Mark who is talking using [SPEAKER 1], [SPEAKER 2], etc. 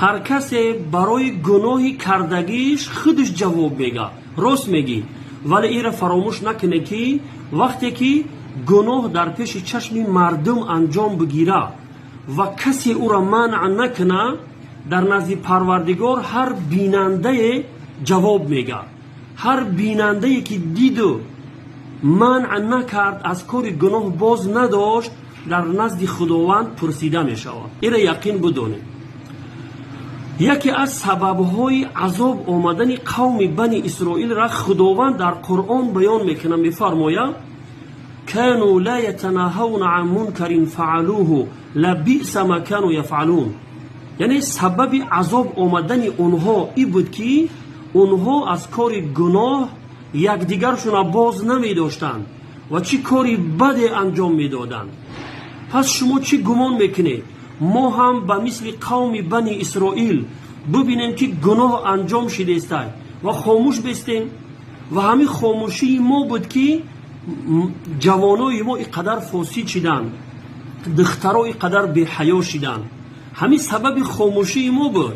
[SPEAKER 1] Ҳар касе барои гуноҳи кардагиш худаш ҷавоб мега. Рост мегӣ, вале инро фаромӯш накунед, ки вақте ки гуноҳ дар пеши чашми мардум анҷом бигира ва касе ӯро манъ накуна, дар назди Парвардигор ҳар бинандае ҷавоб мега. Ҳар бинандае, ки диду манъ накард, аз кори гуноҳ боз надошт, дар назди Худованд пурсида мешавад. Инро яқин бидонед. Яке аз сабабҳои азоб омадани қавми Бани Исроилра Худованд дар Қуръон баён мекунад, мефармояд: كانوا لا يتناهون عن منكر فعلوه لبئس ما كانوا يفعلون. Яъне сабаби азоб омадани онҳо и буд, ки онҳо аз кори гуноҳ якдигаршона боз намедоштанд ва чӣ кори баде анҷом медоданд. Пас шумо чӣ гумон мекунед? Мо ҳам ба мисли қавми Бани Исроил бибинем, ки гуноҳ анҷом шидестай, ва хомӯш бестем? Ва ҳамин хомӯшии мо буд, ки ҷавонои мо ин қадар фосид шиданд, духтаро ин қадар беҳаё шиданд. Ҳамин сабаби хомӯшии мо буд.